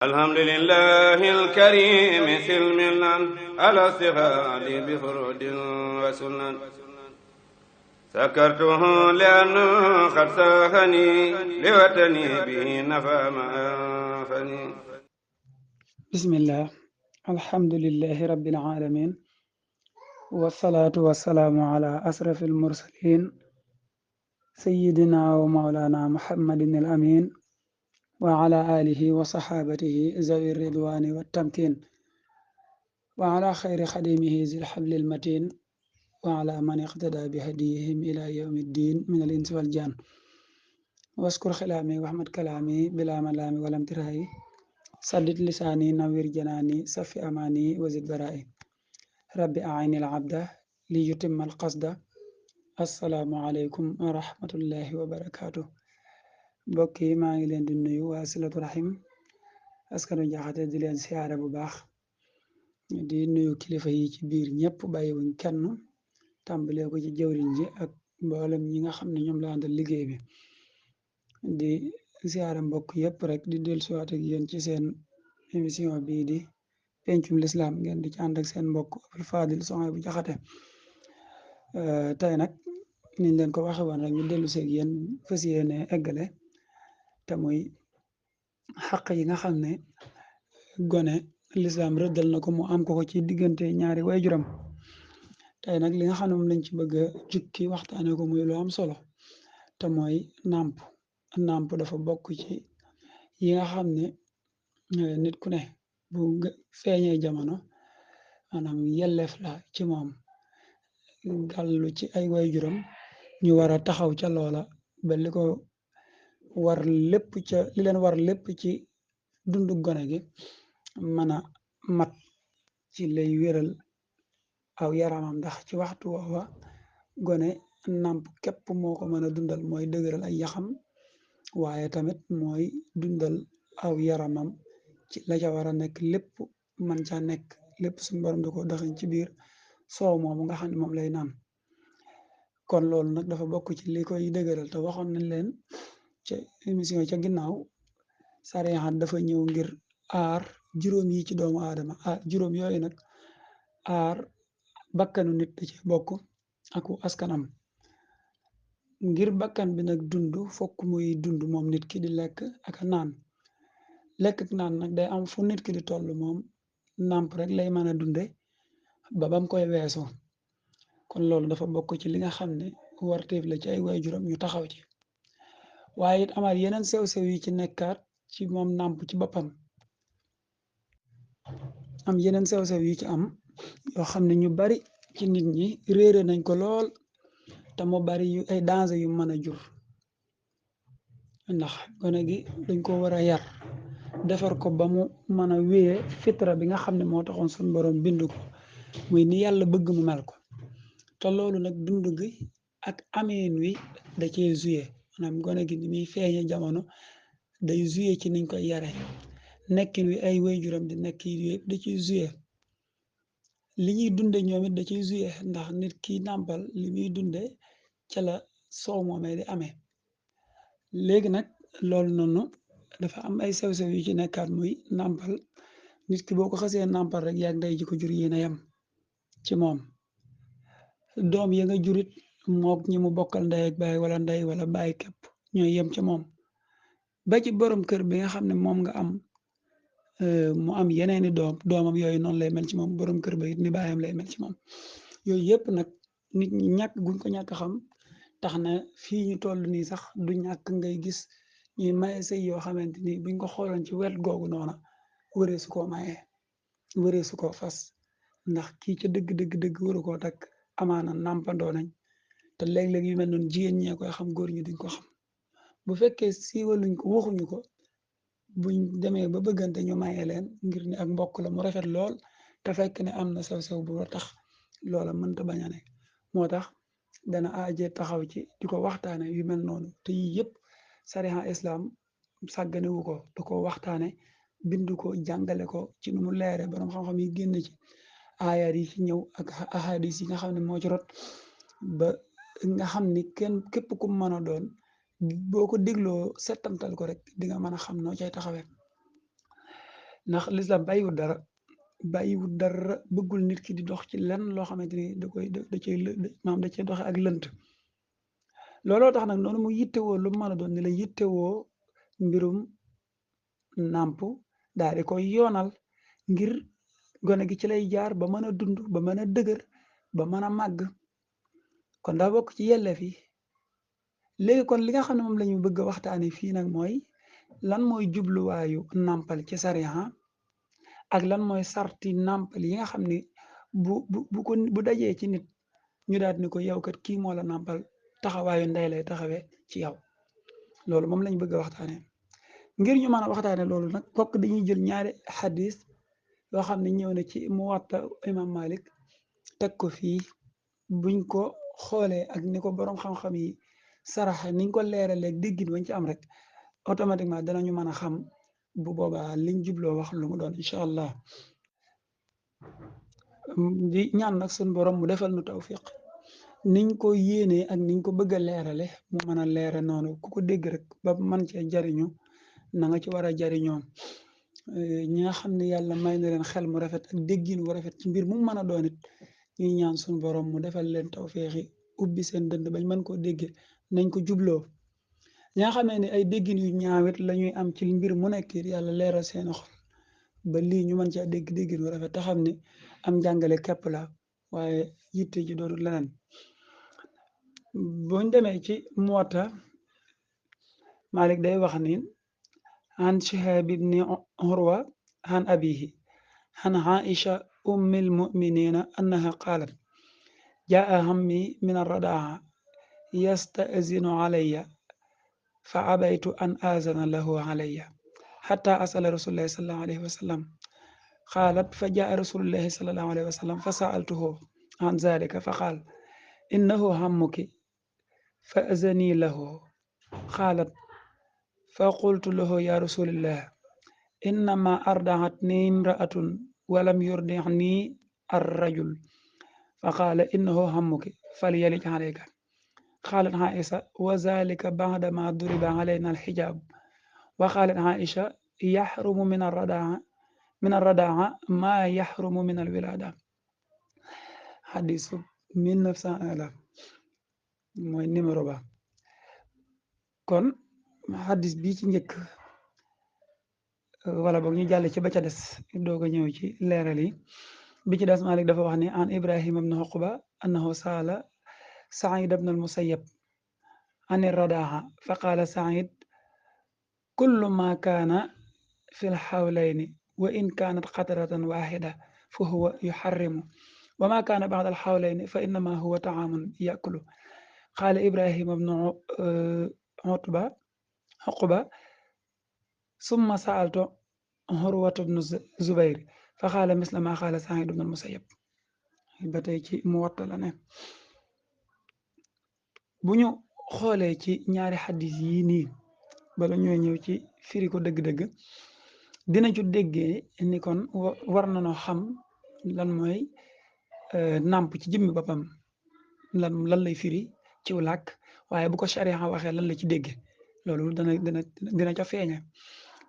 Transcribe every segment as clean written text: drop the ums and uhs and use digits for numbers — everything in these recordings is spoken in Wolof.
الحمد لله الكريم سلمنا على استغال بفرود وسنن سكرته لأنه قد ساخني لوطني به نفى ما أنفني bismillah alhamdulillahi rabbil alamin wasalaatu wasalaamu ala asrafil mursalin sayyidina wa maulana muhammadin al amin wa ala alihi wa sahabatihi zawi ridwani wa tamkin wa ala khayri khadimihi zil hablil matin wa ala man iqtada bi hadiyihim ila yawmi ddin min al insi wal jan waskur xilaami wahmad kalaami bila malami walam tirayi saddit lisaani nawir janaani safi amaani wazid bara'i rabbi aini al abda li yutimma al qasda assalaamu aleykum wa rahmatullahi wa barakaatu mbokk yi maa ngi leen di nuyu waa silatu rahim askanu jaxate di leen siyaare bu baax di nuyu kilifa yi ci biir ñëpp bàyyiwuñ kenn tàmbalee ko ci jëwriñ ji ak mboolem ñi nga xam ne ñoom la àndal liggéey bi di siyaare mbokk yëpp rek di dellusiwaat ak yéen ci seen émission bii di pencum lislaam ngeen di ci ànd ak seen mbokk Abdou Fadil Soxna bu Jaxate tey nag niñ leen ko waxe woon rek ñu dellu seeg yéen fas yéene eggale te muy xaq yi nga xam ne gone lislaam rëddal na ko mu am ko ci diggante ñaari waajuram tey nag li nga xam ne moom lañ ci bëgg a jukki waxtaane ko muy lu am solo te mooy nàmp dafa bokk ci yi nga xam ne nit ku ne bu feeñee jamono maanaam yelleef la ci moom gàllu ci ay waajuram ñu war a taxaw ca loola ba li ko war lépp ca li leen war lépp ci dundu gone gi mën a mat ci lay wéral aw yaramam ndax ci waxtu woowa gone nàmp képp moo ko mën a dundal mooy dëgëral ay yaxam waaye tamit mooy dundal aw yaramam ci la ca war a nekk lépp man ca nekk lépp suñu borom da ko daxañ ci biir soow moomu nga xam ne moom lay naan kon loolu nag dafa bokk ci li koy dëgëral te waxoon nañ leen ca émission ca ginnaaw sariyaat dafa ñëw ngir aar juróom yi ci doomu aadama juróom yooyu nag aar bakkanu nit da ci bokk aku askanam ngir bakkan bi nag dund fokk muy dund moom nit ki di lekk ak naan lekk ak naan nag day am fu nit ki di toll moom nàmp rek lay mën a dunde ba bam koy weesu kon loolu dafa bokk ci li nga xam ne warteef la ci ay waajuram ñu taxaw ci waaye it amaat yeneen sew-sew yi ci nekkaat ci moom nàmp ci boppam am yeneen sew-sew yi ci am yoo xam ne ñu bari ci nit ñi réere nañ ko lool te mu bari yu ay danger yu mën a jur ndax gone gi dañ ko war a yar defar ko ba mu mën a wéye fitra bi nga xam ne moo taxoon suñu borom bind ko muy ni yàlla bëgg mu mel ko te loolu nag dund gi ak ameen wi da cee joué maanaam gone gi ni muy feeñe jamono day joué ci niñ koy yare nekkin wi ay waajuram di nekk yi yëpp da ciy joué li ñuy dunde ñoom it da ciy joué ndax nit ki nàmpal li muy dunde ca la soow moomee di amee léegi nag loolu noonu dafa am ay sew-sew yu ci nekkaat muy nàmpal nit ki boo ko xasee nàmpal rek yaag ndey ji ko jur yéen a yem ci moom doom ya nga jurit mook ñi mu bokkal ndey ak baay wala ndey wala baay képp ñooy yem ci moom ba ci borom kër bi nga xam ne moom nga am mu am yeneeni doomam yooyu noonu lay mel ci moom borom kër ba it ni baayam lay mel ci moom yooyu yëpp nag nit ñi ñàkk guñ ko ñàkk xam tax na fii ñu toll nii sax du ñàkk ngay gis ñuy maye sëy yoo xamante ni buñ ko xooloon ci wet googu noona wëree su koo maye wëree su koo fas ndax kii ca dëgg waru koo takk amaana nàmpandoo nañ te léeg-léeg yu mel noonu jigéen ñee koy xam góor ñi duñ ko xam bu fekkee siiwaluñ ko waxuñu ko buñ demee ba bëggante ñu maye leen ngir ni ak mbokk la mu rafet lool te fekk ne am na sew-sew bu tax loola mënta bañ a ne moo tax dana aaje taxaw ci di ko waxtaane yu mel noonu te yii yëpp sariya islam sàgganewu ko da ko waxtaane bind ko jàngale ko ci nu mu leere borom xam-xam yi génn ci aayaat yi ci ñëw ak ahadis yi nga xam ne moo ci rot ba nga xam ni kenn képp ku mën a doon boo ko dégloo settantal ko rek di nga mën a xam noo cay taxawee ndax lislaam bàyyiwul dara bëggul nit ki di dox ci lenn loo xamante ni da cay maanaam da cay doxe ak lënt looloo tax nag noonu mu yittewoo lu mën a doon ni la yittewoo mbirum nàmp daal di koy yoonal ngir gone gi ci lay jaar ba mën a dund ba mën a dëgër ba mën a màgg kon daa bokk ci yelleef yi léegi kon li nga xam ne moom la ñu bëgg a waxtaane fii nag mooy lan mooy jubluwaayu nàmpal ci sariya ak lan mooy sarti nàmpal yi nga xam ne bu dajee ci nit ñu daal ni ko yow kat kii moo la nàmpal taxawaayu ndey lay taxawee ci yow loolu moom lañ bëgg a waxtaane ngir ñu mën a waxtaane loolu nag fokk dañuy jël ñaari xadis yoo xam ne ñëw na ci Muwatta imam Malik teg ko fii buñ ko xoolee ak ni ko boroom xam-xam yi saraxe niñ ko leeraleeg déggin wañ ci am rek automatiquement danañu mën a xam bu boobaa liñ jubloo wax lu mu doon incha allah di ñaan nag suñ borom mu defal nu tawfiq niñ ko yéenee ak niñ ko bëgg a leerale mu mën a leere noonu ku ko dégg rek ba man cee jariñu na nga ci war a jariñoo ñi nga xam ne yàlla may na leen xel mu rafet ak déggin wu rafet ci mbir mu mën a doon it ñuy ñaan suñu borom mu defal leen tawféexi ubbi seen dënd bañ mën koo déggee nañ ko jubloo ñi nga xamee ne ay déggin yu ñaawit la ñuy am ci mbir mu nekk yàlla leeral seen xol ba lii ñu mën caa dégg déggin wu rafet te xam ne am jàngale képp la waaye yitte ji doonul leneen buñ demee ci Muwatta Malik day wax ni عن شهاب بن عروة عن أبيه عن عائشة أم المؤمنين أنها قالت جاء عمي من الرضاعة يستأذن علي فأبيت أن آذن له علي حتى أسأل رسول الله صلى الله عليه وسلم قالت فجاء رسول الله صلى الله عليه وسلم فسألته عن ذلك فقال إنه عمك فأذني له قالت فقلت له يا رسول الله إنما أرضعتني امرأة ولم يرضعني الرجل فقال إنه همك فليلج عليك قالت عائشة وذلك بعدما ضرب علينا الحجاب وقالت عائشة يحرم من الرضاعة ما يحرم من الولادة حديث 1900 mooy numéro ba kon xadis bii ci njëkk wala boog ñu jàll ci ba ca des doog a ñëw ci leeral yi bi ci des Malik dafa wax ni an Ibrahima ibn Uqba annahu saala Saïd ibn al-Musayyab an ar-radaa'a fa qaala Saïd kullu ma kaana fi al-hawlayni wa in kaanat qatratan waahida fa huwa yuharrimu wa ma kaana ba'da al-hawlayni fa innama huwa ta'aamun ya'kulu qaala Ibrahima ibn Uqba summa sa'altu Urwata ibn Zubayr fa qaala misla ma qaala Saïd ibn al-Musayyab ba tey ci Muwatta la ne bu ñu xoolee ci ñaari xadis yii nii bala ñoo ñëw ci firi ko dëgg-dëgg dina ci déggee ni kon war nañoo xam lan mooy nàmp ci jëmmi boppam lan lay firi ciw làkk waaye bu ko sharia waxee lan la ci dégge loolu dina ca feeña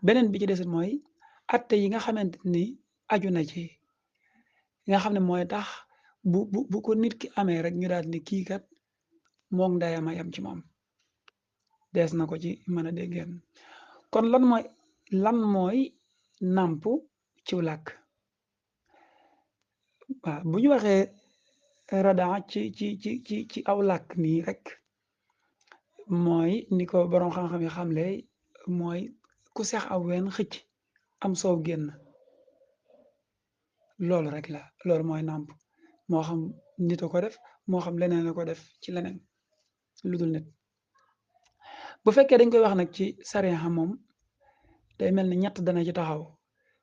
beneen bi ci desit mooy atte yi nga xamante ni aju na ci nga xam ne mooy tax bu ko nit ki amee rek ñu daal ni kii kat moog ndeyam a yam ci moom dees na ko ci mën a déggeen kon lan mooy nàmp ciw làkk waaw bu ñu waxee radaa ci aw làkk nii rek mooy ni ko boroom xam-xam yi xamle mooy ku seex aw ween xëcc am soow génn loolu rek la loolu mooy nàmp moo xam nit a ko def moo xam leneen a ko def ci leneen lu dul nit bu fekkee dañ koy wax nag ci sariya moom day mel ni ñett dana ci taxaw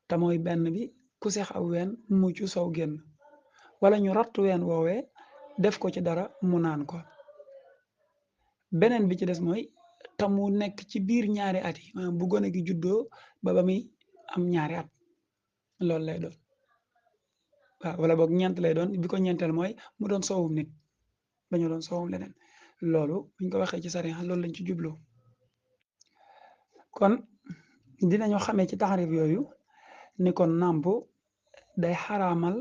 te mooy benn bi ku seex aw ween mucc soow génn wala ñu ratt ween woowee def ko ci dara mu naan ko beneen bi ci des mooy te mu nekk ci biir ñaari at yi maanaam bu gone gi juddoo ba muy am ñaari at loolu lay doon waaw wala boog ñeent lay doon bi ko ñeenteel mooy mu doon soowum nit bañu doon soowum leneen loolu buñ ko waxee ci sariya loolu lañ ci jubloo kon dinañu xamee ci taxarif yooyu ni kon nàmp day xaraamal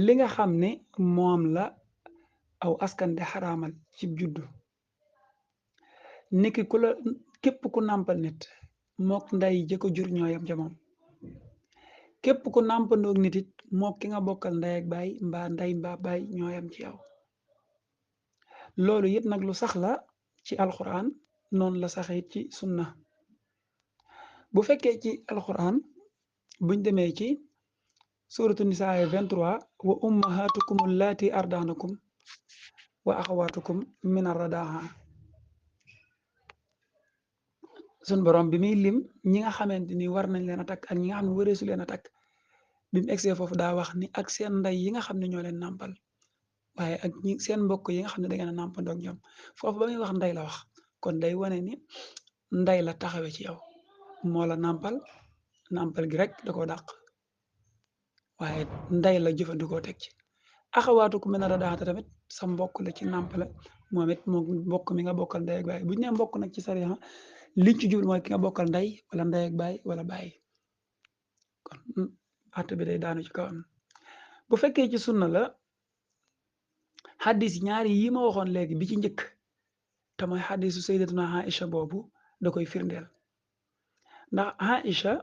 li nga xam ne moom la aw askan di xaraamal ci juddu niki ku la képp ku nàmpal nit mook nday jëko jur ñooyam ca moom képp ku nàmpandoog nit it mook ki nga bokkal ndey ak baay mbaa ndey mbaa baay ñooyam ci yow loolu it nag lu sax la ci alxuraan noonu la saxe it ci sunna bu fekkee ci alxuraan buñ demee ci suratu nisaa 23 wa ummahatukum allati ardanakum wa axawatukum min arradaa sun borom bi muy lim ñi nga xamante ni war nañ leen a takk ak ñi nga xam ne wareesu leen a takk bi mu egsee foofu daa wax ni ak seen ndey yi nga xam ne ñoo leen nàmpal waaye ak ñi seen mbokk yi nga xam ne da ngeen a nàmpandoog ñoom foofu ba muy wax ndey la wax kon day wane ni ndey la taxawe ci yow moo la nàmpal gi rek da koo dàq waaye ndey la jëfandikoo teg ci axawaatu ku mel ne radaata tamit sa mbokk la ci nàmpale moom it moo mbokk mi nga bokkal ndey ak baay bu ñu nee mbokk nag ci sariya liñ ci jublu mooy ki nga bokkal ndey wala ndey ak baay wala baay kon àtte bi day daanu ci kawam bu fekkee ci sunna la xaddis ñaari yi ma waxoon léegi bi ci njëkk te mooy xaddisu sayyidatuna Aïcha boobu da koy firndeel ndax Aïcha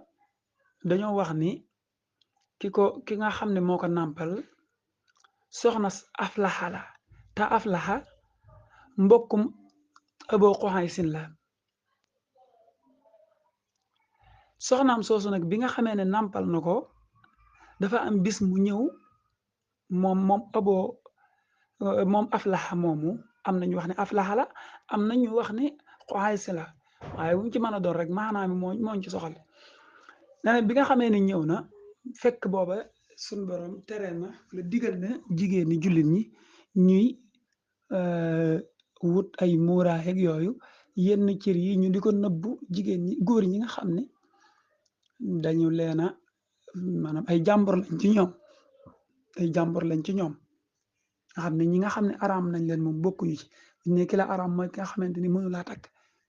dañoo wax ni ki nga xam ne moo ko nàmpal soxna aflaxa la te aflaxa mbokkum Abu Quhaysin la soxnaam soosu nag bi nga xamee ne nàmpal na ko dafa am bis mu ñëw moom aflaxa moomu am nañu wax ne aflaxa la am nañu wax ne Quhaysin la waaye bu mu ci mën a doon rek maanaam mooñ ci soxal nee bi nga xamee ne ñëw na fekk booba suñ borom tere na la digal na jigéen ñi jullit ñi ñuy wut ay muuraay ak yooyu yenn cër yi ñu di ko nëbbu jigéen ñi góor ñi nga xam ne dañu leena maanaam ay jàmbur lañ ci ñoom nga xam ne ñi nga xam ne araam nañ leen moom bokkuñu ci ne ki la araam mooy ki nga xamante ni mënu laa takk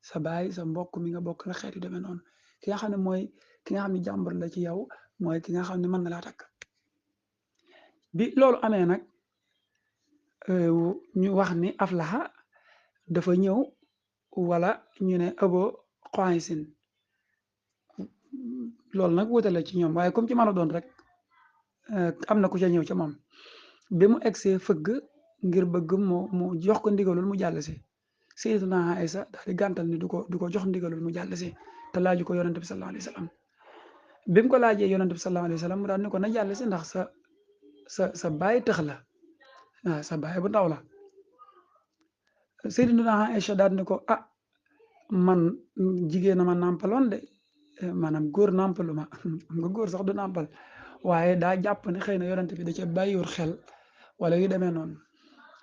sa baay sa mbokk mi nga bokk la xeet yu demee noonu ki nga xam ne mooy ki nga xam ne jàmbur la ci yow mooy ki nga xam ne mën na laa takk bi loolu amee nag ñu wax ni aflaxa dafa ñëw wala ñu ne Abu Quhaysin loolu nag wuute la ci ñoom waaye comme ci mën a doon rek am na ku ca ñëw ca moom bi mu egsee fëgg ngir bëgg mu jox ko ndigalul mu jàll si Sayyidatuna Aïsa daal di gàntal ni du ko jox ndigalul mu jàll si te laaju ko yonante bi sallallahu alayhi wa sallam bi mu ko laajee yonante bi sallallahu alayhi wa sallam mu daal ni ko na jàll si ndax sa baay tëx la waaw sa baay bu ndaw la Sayyidatuna Aïcha daal ni ko man jigéen a ma nàmpaloon de maanaam góor nàmpalu ma nga góor sax du nàmpal waaye daa jàpp ne xëy na yonante bi da ca bàyyiwul xel wala yu demee noonu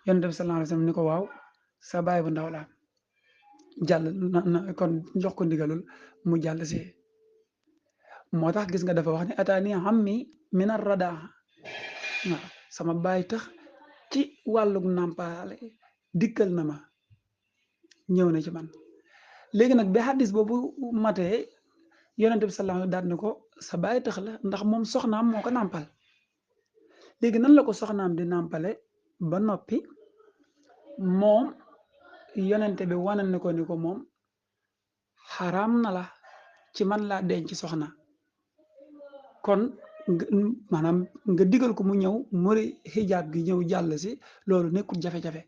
yonante bi sallallahu alayhi wa sallam ni ko waaw sa baay bu ndaw la jàll na kon jox ko ndigalul mu jàll si moo tax gis nga dafa wax ne ataani ammi min ar-radaa waaw sama baay tax ci wàllug nàmpaale dikkal na ma ñëw na ci man léegi nag ba xaddis boobu matee yonente bi sallallahu alayhi daal ni ko sa baay tax la ndax moom soxnaam moo ko nàmpal léegi nan la ko soxnaam di nàmpale ba noppi moom yonente bi wane ni ko moom xaraam na la ci man laa denc soxna kon maanaam nga digal ko mu ñëw muri xijaab gi ñëw jàll si loolu nekkul jafe-jafe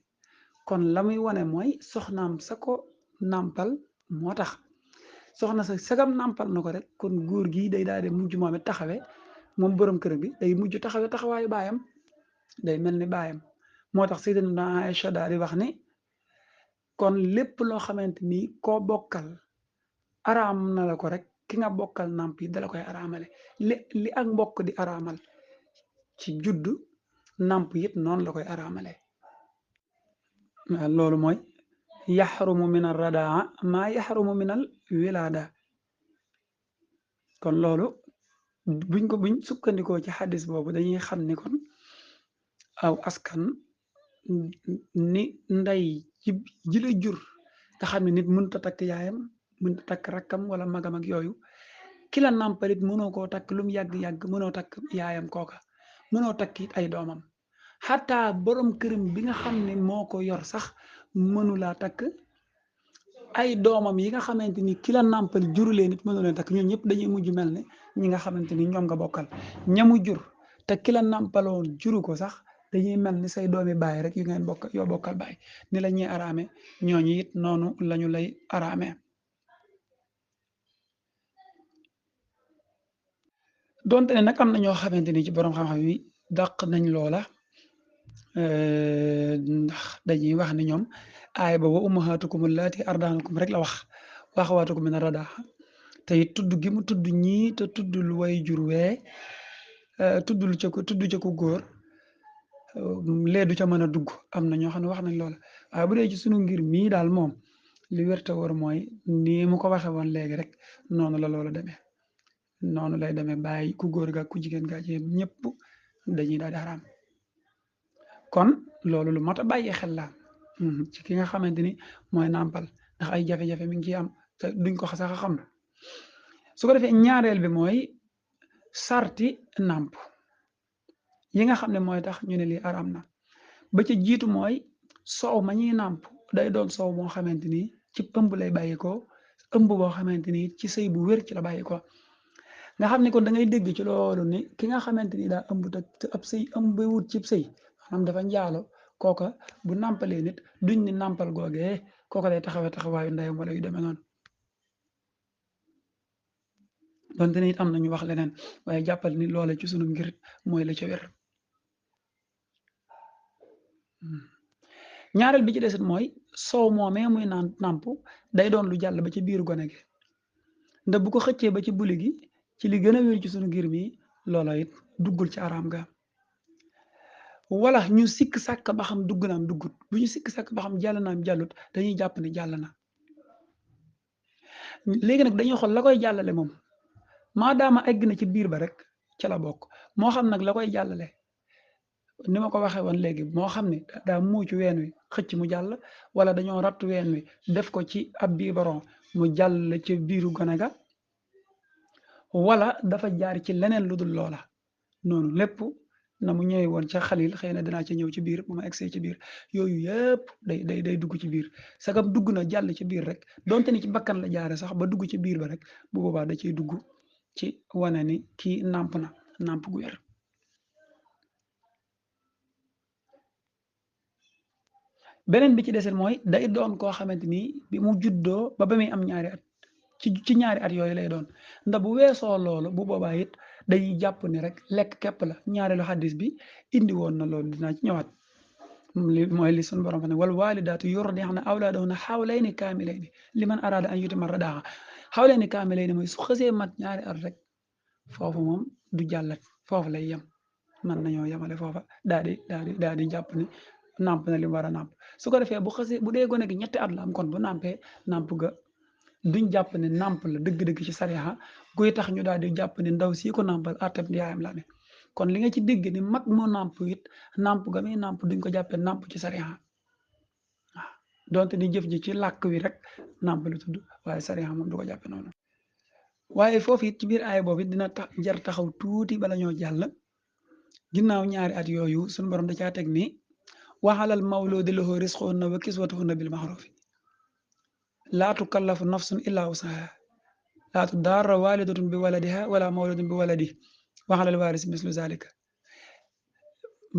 kon la muy wane mooy soxnaam sa ko nàmpal moo tax soxna sa sagam nàmpal na ko rek kon góor gi day daal di mujj moom it taxawe moom borom kër bi day mujj taxawe taxawaayu baayam day mel ni baayam moo tax Sayyidatuna Aïcha daal di wax ni kon lépp loo xamante ni koo bokkal araam na la ko rek ki nga bokkal nàmp yi dala koy araamale li ak mbokk di araamal ci juddu nàmp it noonu la koy araamale loolu mooy yaxrumu min al radaa maa yaxrumu min al wilaada kon loolu buñ sukkandikoo ci xaddis boobu dañuy xam ni kon aw askan ni ndey ji la jur nga xam ne nit mënut a takk yaayam mënut a takk rakkam wala magam ak yooyu ki la nàmpalit mënoo koo takk lu mu yàgg-yàgg mënoo takk yaayam kooka mënoo takk it ay doomam xataa borom këram bi nga xam ne moo ko yor sax mënulaa takk ay doomam yi nga xamante ni ki la nàmpal jurulee nit mënu leen takk ñoom ñëpp dañuy mujj mel ne ñi nga xamante ni ñoom nga bokkal ñamu jur te ki la nàmpaloon juru ko sax dañuy mel ni say doomi baay rek yu ngeen bokk yoo bokkal baay ni la ñuy araame ñooñu it noonu lañu lay araame donte ne nag am na ñoo xamante ni ci borom xam-xam yi dàq nañ loola ndax dañuy wax ni ñoom aay ba wa ummahatukum allaati ardaanakum rek la wax wa axawaatukum mina radaa te it tudd gi mu tudd ñii te tuddul way jur wee tuddul ca ko tudd ca ko góor lee du ca mën a dugg am na ñoo xam ne wax nañ loola waaye bu dee ci sunu ngir mii daal moom li wér te wóor mooy nii mu ko waxe woon léegi rek noonu la loola demee noonu lay demee bàyyi ku góor ga ku jigéen gaa ci ñëpp dañuy daal di xaraam kon loolu lu mat a bàyyi xel la ci ki nga xamante ni mooy nàmpal ndax ay jafe-jafe mi ngi ciy am te duñ ko sax a xam su ko defee ñaareel bi mooy sarti nàmp yi nga xam ne mooy tax ñu ne lii araam na ba ca jiitu mooy soow ma ñuy nàmp day doon soow moo xamante ni ci ëmb lay bàyyi ko ëmb boo xamante ni ci sëy bu wér ci la bàyyi ko nga xam ne kon da ngay dégg ci loolu ni ki nga xamante ni daa ëmb te ab sëy ëmb wut cib sëy maanaam dafa njaalo kooka bu nàmpalee nit duñ ni nàmpal googee kooka day taxawaayu ndeyam wala yu demee noonu donte ne it am na ñu wax leneen waaye jàppal ni loola ci sunu ngir mooy la ca wér ñaareel bi ci desit mooy soow moomee muy nàmp day doon lu jàll ba ci biiru gone gi ndax bu ko xëccee ba ci buli gi ci li gën a wér ci sunu ngir mi loola it duggul ci araam ga wala ñu sikk sàkk ba xam dugg naam duggut bu ñu sikk sàkk ba xam jàll naam jàllut dañuy jàpp ne jàll na léegi nag dañuy xool la koy jàllale moom maadaama egg na ci biir ba rek ca la bokk moo xam nag la koy jàllale ni ma ko waxee woon léegi moo xam ne daa muucu ween wi xëcc mu jàll wala dañoo ratt ween wi def ko ci ab biberon mu jàll ci biiru gone ga wala dafa jaar ci leneen lu dul loola noonu lépp na mu ñëwee woon ca xalil xëy na dinaa ci ñëw ci biir bu ma egsee ci biir yooyu yëpp day dugg ci biir sagam dugg na jàll ci biir rek donte ni ci bakkan la jaare sax ba dugg ci biir ba rek bu boobaa da ciy dugg ci wane ni kii nàmp na nàmp gu wér beneen bi ci deseen mooy day doon koo xamante ni bi mu juddoo ba muy am ñaari at ci ñaari at yooyu lay doon ndax bu weesoo loolu bu boobaa it dañuy jàpp ni rek lekk képp la ñaareelu xaddis bi indi woon na loolu dinaa ci ñëwaat li mooy li suñu borom fa ne wal walidaatu yurdi'na awlaadahunna hawlayni kaamilayni liman araada an yutimma radaa'a hawlayni kaamilayni mooy su xësee mat ñaari at rek foofu moom du jàllat foofu lay yem mën nañoo yemale foofa daal di jàpp ni nàmp na li mu war a nàmp su ko defee bu xësee bu dee gone gi ñetti at la am kon bu nàmpee nàmp ga duñ jàpp ne nàmp la dëgg-dëgg ci sariya guy tax ñu daal di jàpp ne ndaw sii ko nàmpal àttab yaayam la ne kon li nga ci dégg ni mag moo nàmp it nàmp ga muy nàmp duñ ko jàppee nàmp ci sariya waaw donte ni jëf ji ci làkk wi rek nàmp lu tudd waaye sariya moom du ko jàppe noonu waaye foofu it ci biir aaya boobu it dina tax jar taxaw tuuti bala ñoo jàll ginnaaw ñaari at yooyu suñu borom da caa teg ni wa alal mawludi lahu rizquhunna wa kiswatuhunna bil ma'ruf laa tukallafu nafsun illa wusaha laa tudarra walidatun bi waladiha wala mawludun bi waladihi wa alal waarisi mislu zalika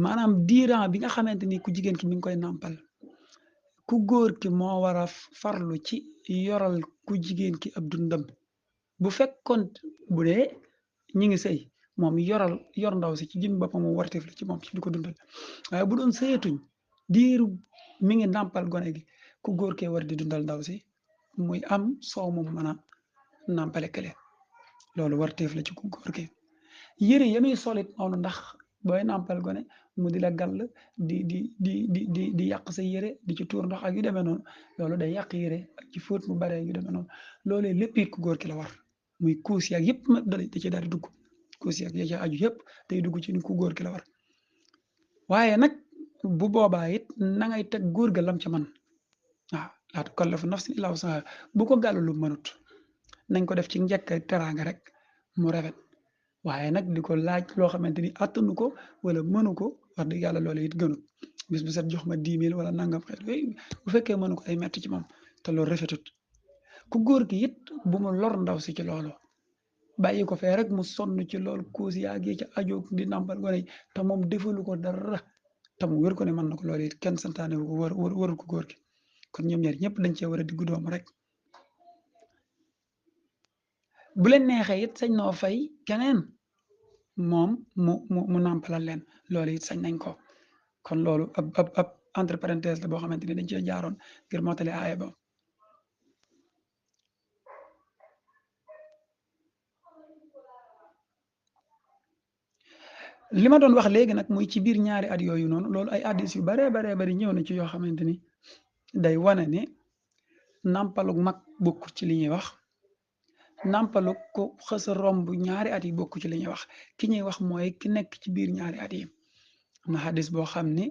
maanaam diiran bi nga xamante ni ku jigéen ki mi ngi koy nàmpal ku góor ki moo war a farlu ci yoral ku jigéen ki ab dundam bu fekkoon bu dee ñi ngi sëy moom yor ndaw si ci jëm boppam mu warteef la ci moom ci di ko dundal waaye bu doon sëyatuñ diiru mi ngi nàmpal gone gi ku góor kee war di dundal ndaw si muy am soow moom mën a nàmpale kële loolu warteef la ci ku góor ki yëre ya muy solit noonu ndax booy nàmpal gone mu di la gàll di yàq sa yére di ci tuur ndox ak yu demee noonu loolu day yàq yére ak ci fóot mu bare yu demee noonu loolee lépp it ku góor ki la war muy kuus yaag yëpp ma da ci daal di dugg kuus yaag ya ca aju yëpp day dugg ci ni ku góor ki la war waaye nag bu boobaa it na ngay teg góor ga lam ca man waaw laa tukallafu nafsun illaa wusahaa bu ko gàllu lu mënut nañ ko def ci njëkk teraanga rek mu rafet waaye nag di ko laaj loo xamante ni attanu ko wala mënu ko wax dëgg yàlla loolu it gënut bis bu set jox ma 10 000 wala nangam xeet bu fekkee mënu ko ay metti ci moom te loolu rafetut ku góor gi it bu mu lor ndaw si ci loolu bàyyi ko fee rek mu sonn ci loolu kuusi yaa gi ci aju di nàmpal gone yi te moom defalu ko dara te mu wér ko ne mën na ko loolu it kenn santaane ko warul ko góor gi kon ñoom ñaar ñëpp dañ cee war a diggu doomu rek bu leen neexee it sañ noo fay keneen moom mu nàmpalal leen loolu it sañ nañ ko kon loolu ab entre parenthèse la boo xamante ni dañ cee jaaroon ngir mottali aaya ba li ma doon wax léegi nag muy ci biir ñaari at yooyu noonu loolu ay addis yu baree bari ñëw na ci yoo xamante ni day wane ne nàmpalug mag bokku ci li ñuy wax nàmpalug ko xës a romb ñaari at yi bokku ci li ñuy wax ki ñuy wax mooy ki nekk ci biir ñaari at yi am na xaddis boo xam ni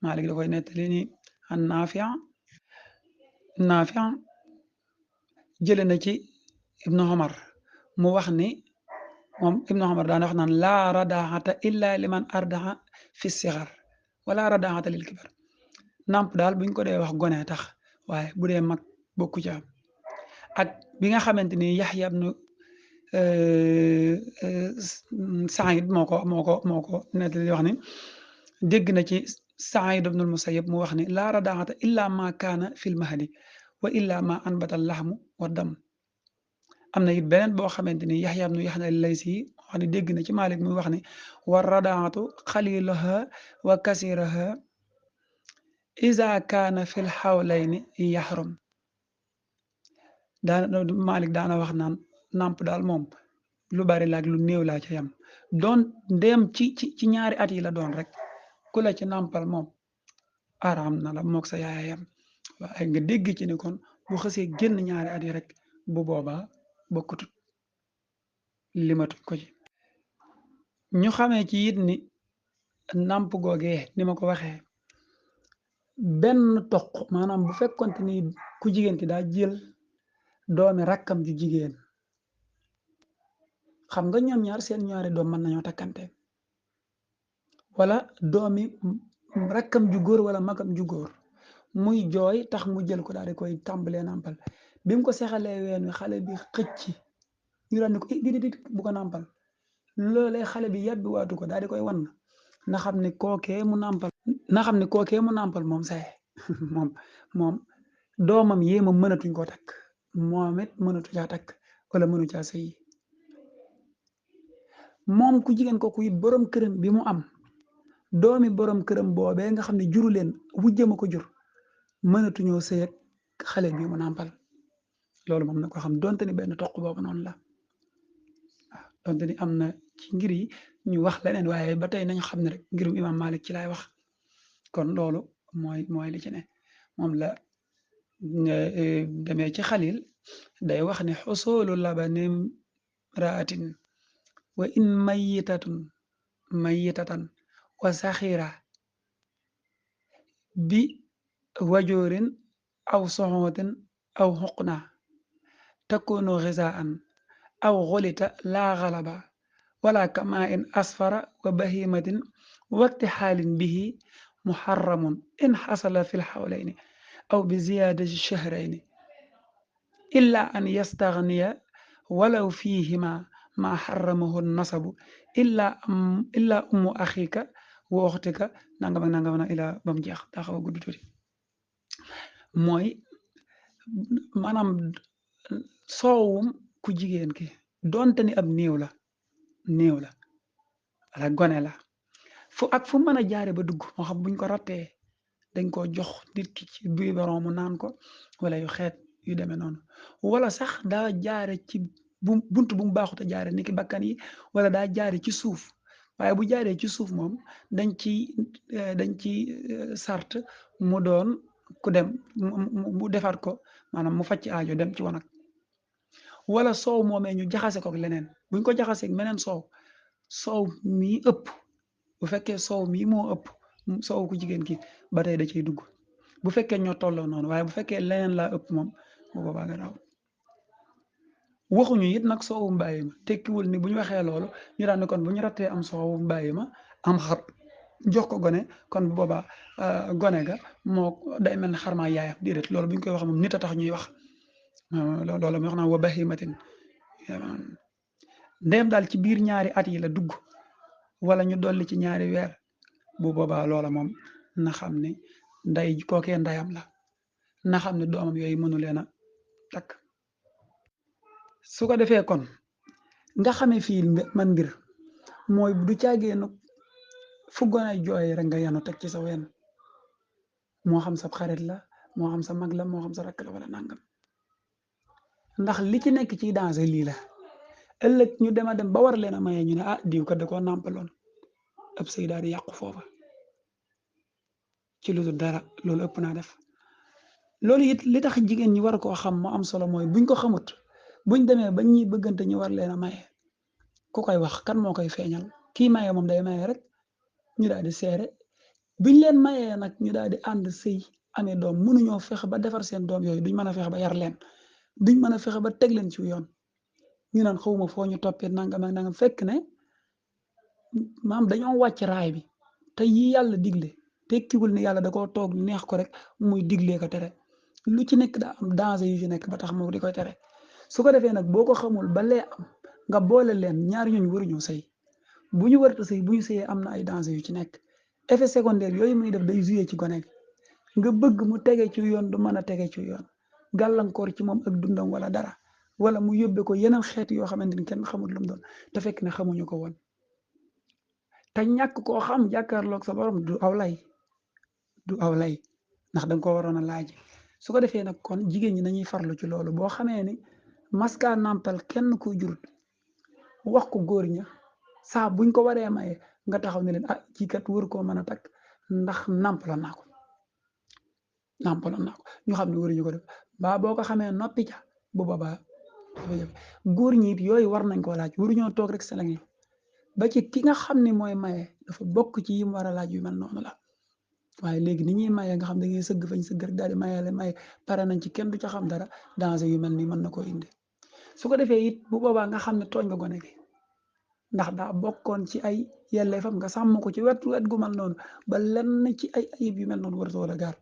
Maalik da koy nettali ni an Naafi jële na ci Ibnu Omar mu wax ni moom Ibnu Omar daan wax naan laa radaxata illa liman ardaxa fi sixar wala radaxata lil kibar nàmp daal buñ ko dee wax gone tax waaye bu dee mag bokku ca ak bi nga xamante ni Yaxya ibnu Saïd moo ko nettali wax ni dégg na ci Saïd ibnul Musayyib mu wax ni laa radaxata illa ma kaana fil mahdi wa illa ma anbata laxmu wa dam am na it beneen boo xamante ni Yaxya ibnu Yaxya Laysi wax ne dégg na ci Maalik muy wax ni wa radaxatu xalilaha wa kasiraha iza kaana fil xawlayni yaxrum Maalik daana wax naan nàmp daal moom lu bari laak lu néew laa ca yam doon ndéem ci ñaari at yi la doon rek ku la ci nàmpal moom araam na la mook sa yaaya yam waaye nga dégg ci ni kon bu xësee génn ñaari at yi rek bu boobaa bokkutut limatuñ ko ci ñu xamee ci it ni nàmp googee ni ma ko waxee benn toq maanaam bu fekkonte ni ku jigéen ki daa jël doomi rakkam ju jigéen xam nga ñoom ñaar seen ñaari doom mën nañoo takkante wala doomi rakkam ju góor wala magam ju góor muy jooy tax mu jël ko daal di koy tàmbalee nàmpal bi mu ko sexalee ween wi xale bi xëcc ñu daan ni ko di bu ko nàmpal loolee xale bi yàbbi waatu ko daal di koy wan na xam ne kookee mu nàmpal moom saye moom doomam yéema mënatuñ koo takk moom it mënatu caa takk wala mënu caa sëyi moom ku jigéen kooku it borom këram bi mu am doomi borom këram boobee nga xam ne juru leen wujjama ko jur mënatuñoo sëy ak xale bi mu nàmpal loolu moom na ko xam donte ni benn toq boobu noonu la waaw donte ni am na ci ngir yi ñu wax leneen waaye ba tey nañ xam ne rek ngirum imam Malik ci laay wax kon loolu mooy li ci ne moom la demee ci xalil day wax ne xusoolu labanim raatin wa in mayitatan wa saxira bi wajorin aw soxootin aw xuqna takunu xisaan aw xolita laa xalaba wala kama in asfara wa bahimatin wakti xaalin bihi muharramun in xasala fi lxawlayni aw bi ziyadati shahrayni illa an yastaxniya walaw fihima ma xaramahu nasabu illa ummu axika wa oxtika nangam ak nangam na ila ba mu jeex daa xaw a gudd tuuti mooy maanaam soowum ku jigéen ki donte ni ab néew la wala gone la fu mën a jaare ba dugg moo xam buñ ko rattee dañ ko jox nit ki ci biberon mu naan ko wala yu xeet yu demee noonu wala sax daa jaare ci bunt bu mu baaxut a jaare ni ki bakkan yi wala daa jaare ci suuf waaye bu jaaree ci suuf moom dañ ci sart mu doon ku dem mu defaat ko maanaam mu facc aajo dem ci wanag wala soow moomee ñu jaxase ko ak leneen buñ ko jaxaseeg meneen soow mii ëpp bu fekkee soow mii moo ëpp soow ku jigéen ki ba tey da ciy dugg bu fekkee ñoo tolloo noonu waaye bu fekkee leneen laa ëpp moom bu boobaa garaaw waxuñu it nag soowum bàyyi ma tekkiwul ni bu ñu waxee loolu ñu daan ne kon bu ñu rattee am soowum bàyyi ma am xar jox ko gone kon bu boobaa gone ga moo day mel ne xarmaa yaayam déedéet loolu bu ñu koy wax moom nit a tax ñuy wax loolu mi wax naa wa bahimatin ndéem daal ci biir ñaari at yi la dugg wala ñu dolli ci ñaari weer bu boobaa loola moom na xam ne nday kookee ndayam la na xam ne doomam yooyu mënu leen a takk su ko defee kon nga xamee fii man mbir mooy du caageenu fu gone jooy rek nga yanu teg ci sa wenn moo xam sa xarit la moo xam sa mag la moo xam sa rakk la wala nangam ndax li ci nekk ci danger lii la ëllëg ñu dem a dem ba war leen a maye ñu ne ah diw kat da koo nàmpaloon ab sëy daal di yàqu foofa ci lu dul dara loolu ëpp naa def loolu it li tax jigéen ñi war koo xam moo am solo mooy buñ ko xamut buñ demee ba ñuy bëggante ñu war leen a maye ku koy wax kan moo koy feeñal kii maye moom day maye rek ñu daal di seere biñ leen mayee nag ñu daal di ànd sëy amee doom mënuñoo fexe ba defar seen doom yooyu duñ mën a fexe ba yar leen duñ mën a fexe ba teg leen ci yoon ñu naan xawma foo ñu toppee nangam ak nangam fekk ne maam dañoo wàcc raay bi te yi yàlla digle tekkiwul ne yàlla da koo toog neex ko rek muy diglee ko tere lu ci nekk daa am danger yu ci nekk ba tax moo di koy tere su ko defee nag boo ko xamul ba lee am nga boole leen ñaari ñooñu waruñu sëy bu ñu warta sëy bu ñu sëyee am na ay danger yu ci nekk effet secondaire yooyu muy def day joué ci gone gi nga bëgg mu tege ci yoon du mën a tege ci yoon gàllankoor ci moom ak dundam wala dara wala mu yóbbe ko yeneen xeet yoo xamante ni kenn xamul lu mu doon te fekk ne xamuñu ko woon te ñàkk koo xam jàkkaarloog sa borom du aw lay ndax danga ko waroon a laaj su ko defee nag kon jigéen ñi nañuy farlu ci loolu boo xamee ni maska nampal kenn ko jurut wax ko góor ña saa buñ ko waree maye nga taxaw ne leen ah kii kat wër koo mën a takk ndax nampaloon naa ko ñu xam ne waruñu ko def baa boo ko xamee noppi ca bu boobaa góor ñi it yooyu war nañ koo laaj waruñoo toog rek seleng ba ci ki nga xam ne mooy maye dafa bokk ci yim war a laaj yu mel noonu la waaye léegi ni ñuy maye nga xam da ngay sëgg fañ sëgg rek daal di maye pare nañ ci kenn du ca xam dara danger yu mel nii mën na koo indi su ko defee it bu boobaa nga xam ne tooñ nga gone gi ndax daa bokkoon ci ay yelleefam nga sàmm ko ci wet gu mel noonu ba lenn ci ay ayib yu mel noonu waratu wala gaar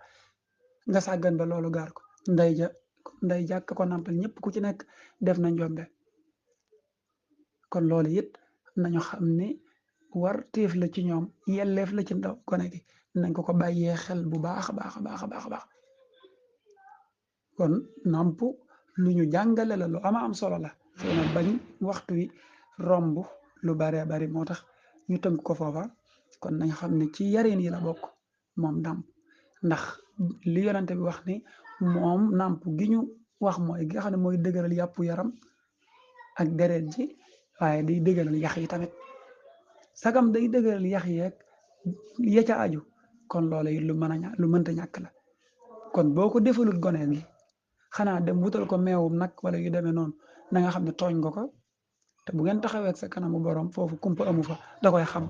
nga sàggan ba loolu gaar ko nday jàkk ko nampal ñëpp ku ci nekk def na njombe kon loolu it nañu xam ne war téef la ci ñoom yelleef la ci ndaw gone gi nañ ko bàyyee xel bu baax a baax kon namp lu ñu jàngale la lu ama am solo la xëy na bañ waxtu wi romb lu baree bari moo tax ñu tënk ko foofa kon nañ xam ne ci yarin yi la bokk moom namp ndax li yonante bi wax ni moom namp gi ñu wax mooy gi nga xam ne mooy dëgëral yàppu yaram ak deret ji waaye day dëgëral yax yi tamit sagam day dëgëral yax yeeg ya ca aju kon loola it lu mënta ñàkk la kon boo ko defalul gone gi xanaa dem wutal ko meewum nag wala yu demee noonu na nga xam ne tooñ nga ko te bu ngeen taxawee sa kanamu borom foofu kumpa amu fa da koy xam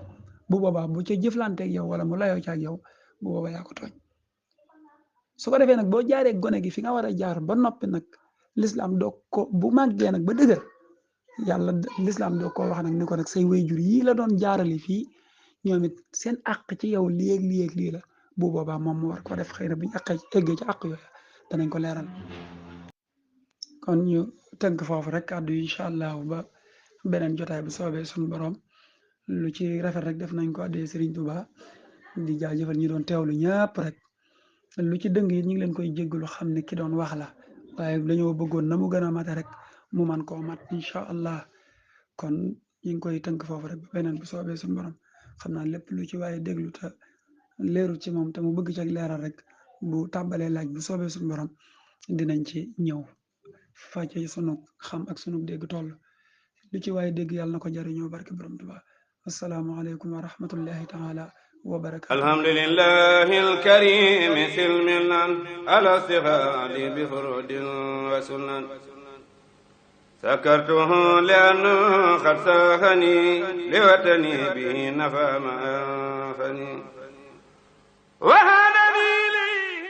bu boobaa bu ca jëflanteeg yow wala mu layoo ca ak yow bu boobaa yaa ko tooñ su ko defee nag boo jaaree gone gi fi nga war a jaar ba noppi nag l'islam doo ko bu màggee nag ba dëgër yàlla l'islam doo ko wax nag ni ko nag say wayjur yii la doon jaarali fii ñoom it seen àq ci yow lii la bu boobaa moom mu war ko def xëy na bu ñu eggee ci àq yooyu danañ ko leeral kon ñu tënk foofu rek kàddu yi incha allah ba beneen jotaay bu soobee suñu borom lu ci rafet rek def nañ ko addee Serigne Touba di jaajëfal ñi doon teewlu ñëpp rek lu ci dëng yi ñu ngi leen koy jéggalu xam ne ki doon wax la waaye dañoo bëggoon na mu gën a mate rek mu man koo mat incha allah kon ñu ngi koy tënk foofu rek ba beneen bu soobee suñu borom xam naa lépp lu ci waaye déglu te leerul ci moom te mu bëgg ci ak leeral rek bu tàmbalee laaj bu soobee suñu borom dinañ ci ñëw fàcce sunu xam ak sunu dégg toll lu ci waaye dégg yàlla na ko jariñoo barke borom Tuubaa asalaamaaleykum wa rahmatullahi taala wa barakatu alhamdulillahi alkarim silmilan ala sihadi bi furudin wa sunan sakartuhu lianna qad sahani liwatani bi nafa ma anfani